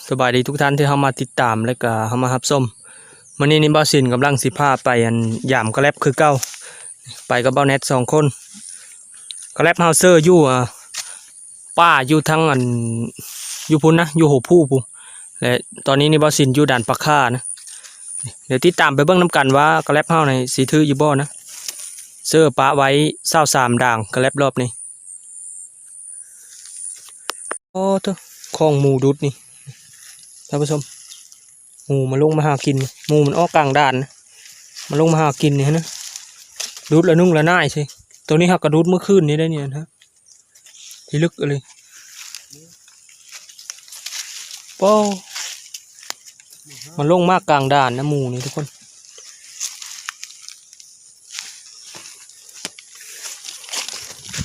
ສະບາຍດີທຸກທ່ານທີ່ເຂົ້າມາຕິດຕາມ ແລະກະເຂົ້າມາຮັບຊົມ. ມື້ນີ້ນີ້ບ່າວສິນກຳລັງຊິພາໄປ ອັນ ຢາມກະແລັບຄືເກົ່າ, ໄປກັບບ່າວແນັດສອງຄົນ. ກະແລັບເຮົາເຊີຢູ່ ອາ ປ່າຢູ່ທາງ ອັນ ຢູ່ພຸ້ນນະ ຢູ່ຫົວພູພຸ້ນ. ແລະຕອນນີ້ນີ້ບ່າວສິນຢູ່ດ່ານປາກຄານະ. ດຽວຕິດຕາມໄປເບິ່ງນຳກັນວ່າກະແລັບເຮົານີ້ຊິຖືຢູ່ບໍ່ນະ. ເຊີປະໄວ້ຊາວສາມດາງກະແລັບລອບນີ້. ໂອ້ໂທ້ ຂອງໝູດຸດນີ້ ທ່ານຜູ້ຊົມ, ໝູມັນລົງມາຫາກິນ, ໝູມັນອອກກາງດ່ານ ມັນລົງມາຫາກິນນີ້ຫັ້ນນະ. ດຸດລະນຸ່ງລະນາຍຊິ. ໂຕນີ້ຫາກະດຸດມື້ຄືນນີ້ໄດ໋ນີ້ຫັ້ນນະ. ພິລຶກອີ່ຫຼີ. ໂອ້ ມັນລົງມາກາງດ່ານນະ ໝູນີ້ທຸກຄົນ.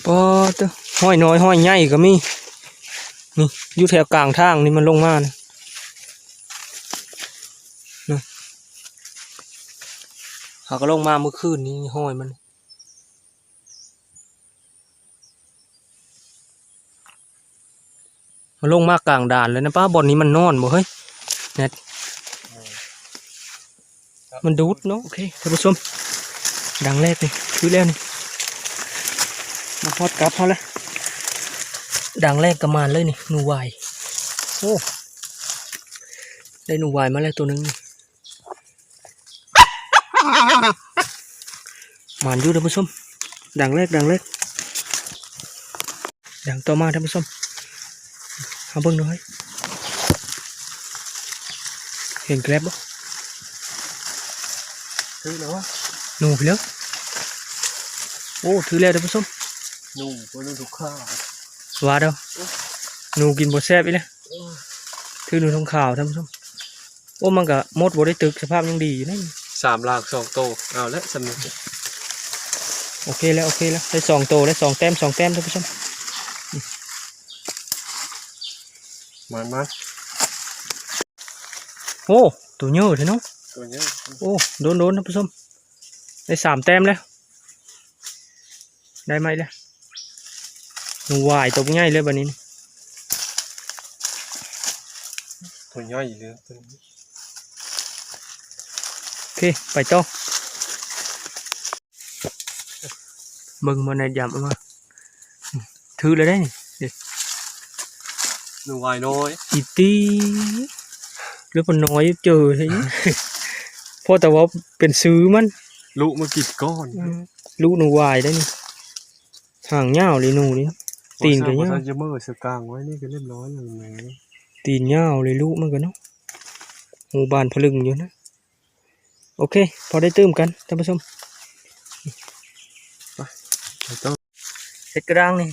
ປາດເຕີ ຫ້ອຍນ້ອຍຫ້ອຍໃຫຍ່ກໍມີ. ນີ້ ຢູ່ແຖວກາງທາງນີ້ມັນລົງມານະ. ນະ ຫາກໍລົງມາມື້ຄືນນີ້ ຫ້ອຍມັນ. ມັນລົງມາກາງດ່ານເລີຍນະ. ປ້າ ບ່ອນນີ້ມັນນອນບໍ່ເຮີ້ຍ ແນັດ? ມັນດູດເນາະ. ໂອເຄ ທ່ານຜູ້ຊົມ, ດັງແລກນີ້ຄືແລ້ວນີ້. ມາຮອດກັບເຮົາແລ້ວ. ດັງແລກກໍມາເລີຍນີ້ ໜູຫວາຍ. ໂອ້ ໄດ້ໜູຫວາຍມາແລ້ວໂຕໜຶ່ງ. ໝານຢູ່ທ່ານຜູ້ຊົມ. ດັງແລກ ດັງແລກ. ດັງຕໍ່ມາທ່ານຜູ້ຊົມ. ເຮົາເບິ່ງດູເຮີ້ຍ. ເຫັນແກລັບບໍ່? ຖືກແລ້ວວະ. ໜູໄປເລີຍ. ໂອ້ ຖືກແລ້ວທ່ານຜູ້ຊົມ. ໜູ ໂອ້ຍ ໜູທຸກຂ້າ ວ່າເດີ. ໂອ້ຍ ໜູກິນບໍ່ແຊບອີກແລ້ວ. ໂອ້ຍ ຖືກໜູທອງຂາວທ່ານຜູ້ຊົມ. ໂອ້ ມັນກະມົດບໍ່ໄດ້ຕຶກ ສະພາບຍັງດີຢູ່ນີ້. ສາມຫຼາກສອງໂຕ ເອົາແຫຼະສ່ຳນີ້. ໂອເຄແລ້ວ ໂອເຄແລ້ວ ໄດ້ສອງໂຕ ໄດ້ສອງແຕ້ມ ສອງແຕ້ມທ່ານຜູ້ຊົມ. ມາ ມາ. ໂອ້ ໂຕເຍີະແທ້ເນາະ. ໂຕເຍີະ. ໂອ້ ໂດນໆ ທ່ານຜູ້ຊົມ. ໄດ້ສາມແຕ້ມແລ້ວ. ໄດ້ໃໝ່ແລ້ວ. ໜູຫວາຍໂຕໃຫຍ່ເລີຍບາດນີ້. ໂຕໃຫຍ່ເລີຍ. ໂອເຄ ໄປຕໍ່. ເບິ່ງ ບໍ່ແນດຢາມເອົາມາ. ຖືກແລ້ວໄດ໋ນີ້. ເດ້ ໜູຫວາຍນ້ອຍ. ອີຕີ ຫຼືວ່ານ້ອຍເຈີ ເພາະແຕ່ວ່າເປັນຊື່ມັນ. ລຸມາກິນກ່ອນ. ອືມ ລຸໜູຫວາຍໄດ໋ນີ້. ຫາງຍາວເລີຍໜູນີ້. ຕີນກໍຍາວ. ບໍ່ໃສ່ ບໍ່ໃສ່ ຈະເມີສະກາງໄວ້ນີ້ກໍລຽບຮ້ອຍແລ້ວ. ຕີນຍາວເລີຍ ລຸມັນກໍເນາະ. ຫູບານຜະລຶ່ງຢູ່ນະ. ໂອເຄ ພໍໄດ້ຕື່ມກັນທ່ານຜູ້ຊົມ. ໄປ ໄປຕໍ່. ເຫັດກະດ້າງນີ້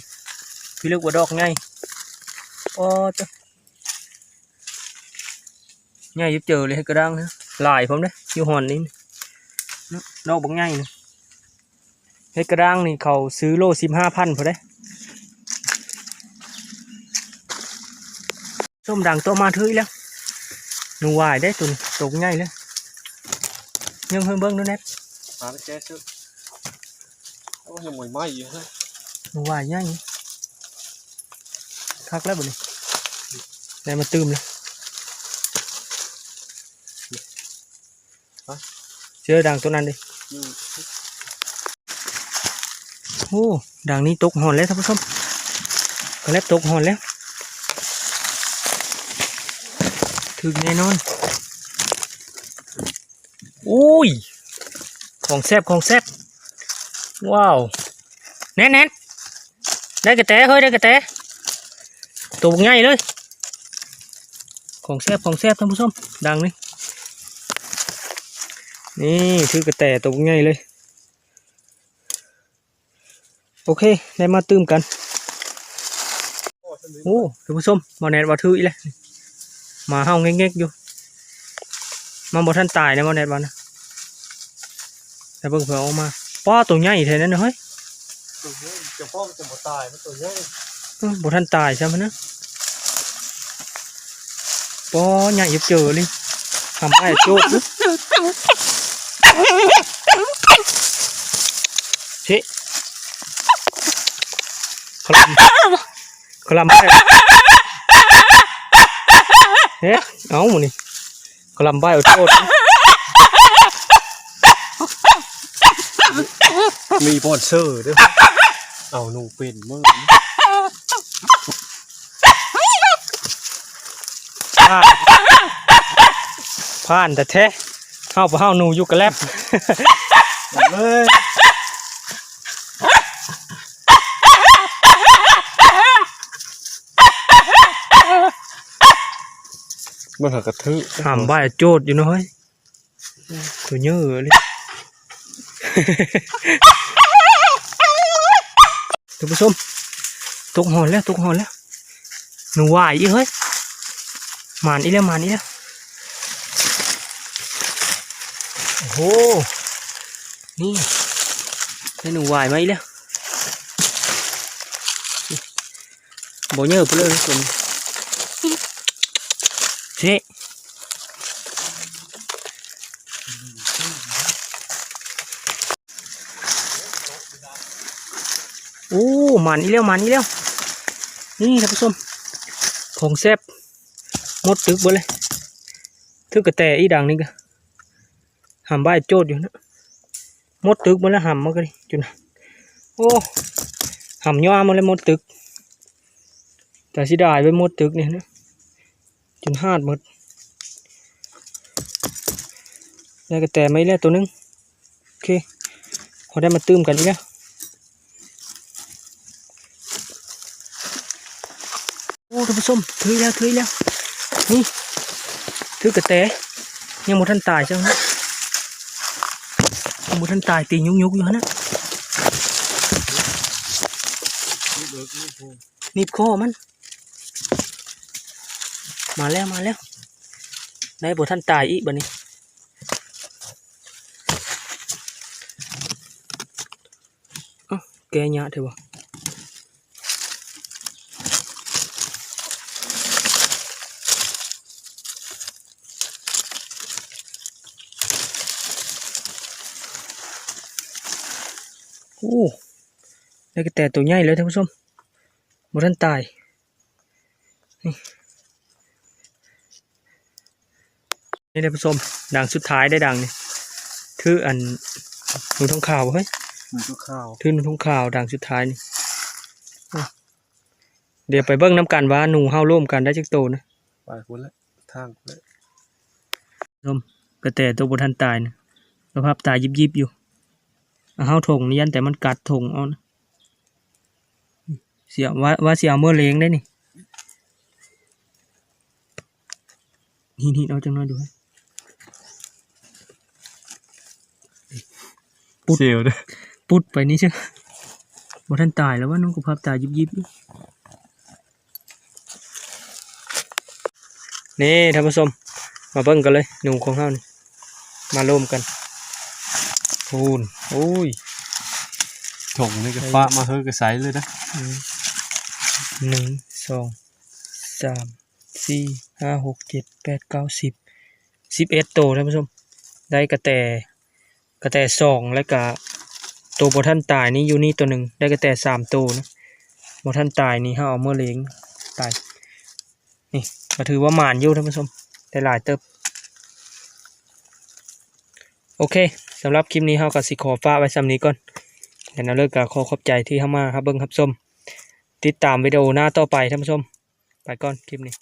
ພິລຶກວ່າດອກໃຫຍ່. ໂອ້ ເຈົ້າ ໃຫຍ່ຢູ່ເຈີເລີຍເຫັດກະດ້າງນະ. ຫຼາຍພ້ອມເດ້ ຢູ່ຮ່ອນນີ້ນະ ດອກບັກໃຫຍ່ນະ. ເຫັດກະດ້າງນີ້ເຂົາຊື້ໂລສິບຫ້າພັນພຸ້ນເດ້. ສົ້ມດັງໂຕມາຖືກແລ້ວ. ໜູຫວາຍເດ້ໂຕນີ້ ໂຕໃຫຍ່ເລີຍ. ຍັງເບິ່ງເບິ່ງດູແນັດ. ຫາໄປແກະຊື້. ໂອ້ ຍັງໃໝ່ໆຢູ່ເຮີ້ຍ. ໜູຫວາຍໃຫຍ່. ຄັກແລ້ວບັດນີ້ ໄດ້ມາຕື່ມແລ້ວ. ເຈີດັງໂຕນັ້ນເດ້. ໂອ້ ດັງນີ້ຕົກຮ່ອນແລ້ວທ່ານຜູ້ຊົມ. ກະແລັບຕົກຮ່ອນແລ້ວ. ຖືກແນ່ນອນ. ໂອ້ຍ ຂອງແຊບ ຂອງແຊບ. ວ້າວ ແໜ້ນໆ ໄດ້ກະແຕເຮີ້ຍ ໄດ້ກະແຕ ໂຕບັກໃຫຍ່ເລີຍ. ຂອງແຊບ ຂອງແຊບທ່ານຜູ້ຊົມ ດັງນີ້. ນີ້ ຖືກະແຕໂຕບັກໃຫຍ່ເລີຍ. ໂອເຄ ໄດ້ມາຕື່ມກັນ. ໂອ້ ທ່ານຜູ້ຊົມ ບໍ່ແນດວ່າຖືກອີກແລ້ວ. ໝາເຫົ່າເງັກໆຢູ່. ມັນບໍ່ທັນຕາຍນະ ບໍ່ແນດວ່ານະ. ແຕ່ເບິ່ງເພິ່ນເອົາອອກມາ. ປ້າ ໂຕໃຫຍ່ແທ້ນັ້ນເຮີ້ຍ. ໂຕໃຫຍ່ ເຈົ້າຂອງຈະບໍ່ຕາຍ ມັນໂຕໃຫຍ່. ເອີ ບໍ່ທັນຕາຍຊ້ຳນະ. ປ້າ ໃຫຍ່ເຕີບເຕີບເລີຍ. ຫຳອ້າຍໂຈກ. ເຊະ ຂະລຳ ຂະລຳອ້າຍ. ເຮັດ ເອົາ ມື້ນີ້ກະລຳໄບເອົາໂຈດ ມີສປອນເຊີເດີ້ ເອົາໜູເປັນເບິ່ງ ຜ່ານ ຜ່ານແທ້ໆ ເຮົາບໍ່ເຮົາໜູຢູ່ກະແລັບ ເອີຍ ມັນຫາກະຖືກ ຫ້າມໄບໂຈດຢູ່ເນາະເຮີ້ຍ ໂຕເຍີະເລີຍ ທ່ານຜູ້ຊົມ ຕົກຮ່ອນແລ້ວ ຕົກຮ່ອນແລ້ວ ໜູຫວາຍອີກເຮີ້ຍ ໝານອີກແລ້ວ ໝານອີກແລ້ວ ໂອ້ໂຫ ນີ້ ໄດ້ໜູຫວາຍມາອີກແລ້ວ ບໍ່ເຍີະພຸ້ນເລີຍ ນີ້ ໂອ້ ໝານອີກແລ້ວ ໝານອີກແລ້ວ ນີ້ທ່ານຜູ້ຊົມ ຂອງແຊບ ມົດຕຶກເບິດເລີຍ ຖືກກະແຕອີກດັງນີ້ກະ ຫ້າມໄບໂຈດຢູ່ນະ ມົດຕຶກເບິດແລ້ວ ຫ້າມມັນກະດີ ຈົນ ໂອ້ ຫ້າມຍ້ອຍໝົດແລ້ວ ມົດຕຶກ ຕາເສຍດາຍເວີຍ ມົດຕຶກນີ້ນະ ຈົນຫາດໝົດ ໄດ້ກະແຕມາອີກແລ້ວໂຕໜຶ່ງ ໂອເຄ ເຮົາໄດ້ມາຕື່ມກັນອີກແລ້ວ ໂອ້ ທ່ານຜູ້ຊົມ ຖືກແລ້ວ ຖືກແລ້ວ ນີ້ ຖືກກະແຕ ຍັງບໍ່ທັນຕາຍຊ້ຳ ຍັງບໍ່ທັນຕາຍ ຕີຫຍຸກໆຢູ່ຫັ້ນນະ ໜີບຄໍມັນ ມາແລ້ວ ມາແລ້ວ ໄດ້ບໍ່ທັນຕາຍອີກບາດນີ້ ເອົ້າ ແກ່ຍາກແທ້ຫວາ ໂອ້ ໄດ້ກະແຕໂຕໃຫຍ່ເລີຍທ່ານຜູ້ຊົມ ບໍ່ທັນຕາຍ ນີ້ ນີ້ທ່ານຜູ້ຊົມ ດັງສຸດທ້າຍໄດ້ດັງນີ້ ຖືອັນ ໜູທອງຂາວເຮີ້ຍ ໜູທອງຂາວ ຖືໜູທອງຂາວດັງສຸດທ້າຍນີ້ ດຽວໄປເບິ່ງນຳກັນວ່າໜູເຮົາໂລມກັນໄດ້ຈັກໂຕນະ ໄປພຸ້ນແຫຼະ ທາງພຸ້ນແຫຼະ ຊົມ ກະແຕໂຕບໍ່ທັນຕາຍນະ ສະພາບຕາຍິບໆຢູ່ ເຮົາຖົງນີ້ຢ້ານແຕ່ມັນກັດຖົງເອົານະ ເສຍ ວ່າ ວ່າຊິເອົາເມືອລ້ຽງໄດ໋ນີ້ ຫີນໆ ເອົາຈັກໜ້ອຍດູ ປຸດ ເຊວເດີ້ ປຸດໄປນີ້ເຊີ ບໍ່ທັນຕາຍແລ້ວຫວາ ໜູກະພັບຕາຢິບໆຢູ່ ນີ້ທ່ານຜູ້ຊົມ ມາເບິ່ງກັນເລີຍ ໜູຂອງເຮົານີ້ ມາໂລມກັນ ພຸ້ນ ໂອ້ຍ ຖົງນີ້ກະປະມາເຮີກະໃສເລີຍນະ ອືມ ໜຶ່ງ ສອງ ສາມ ສີ່ ຫ້າ ຫົກ ເຈັດ ແປດ ເກົ້າ ສິບ ສິບເອັດໂຕທ່ານຜູ້ຊົມ ໄດ້ກະແຕ ກະແຕສອງ ແລ້ວກະໂຕບໍ່ທັນຕາຍນີ້ຢູ່ນີ້ໂຕໜຶ່ງ ໄດ້ກະແຕສາມໂຕນະ ບໍ່ທັນຕາຍນີ້ເຮົາເອົາເມືອລ້ຽງໄປ ນີ້ກະຖືວ່າໝານຢູ່ທ່ານຜູ້ຊົມ ໄດ້ຫຼາຍເຕີບ ໂອເຄ ສຳລັບຄລິບນີ້ເຮົາກະຊິຂໍຝາກໄວ້ຊ່ຳນີ້ກ່ອນ ແລ້ວເລີກກະຂໍຂອບໃຈທີ່ເຂົ້າມາຮັບເບິ່ງຮັບຊົມ ຕິດຕາມວິດີໂອໜ້າຕໍ່ໄປທ່ານຜູ້ຊົມ ໄປກ່ອນຄລິບນີ້.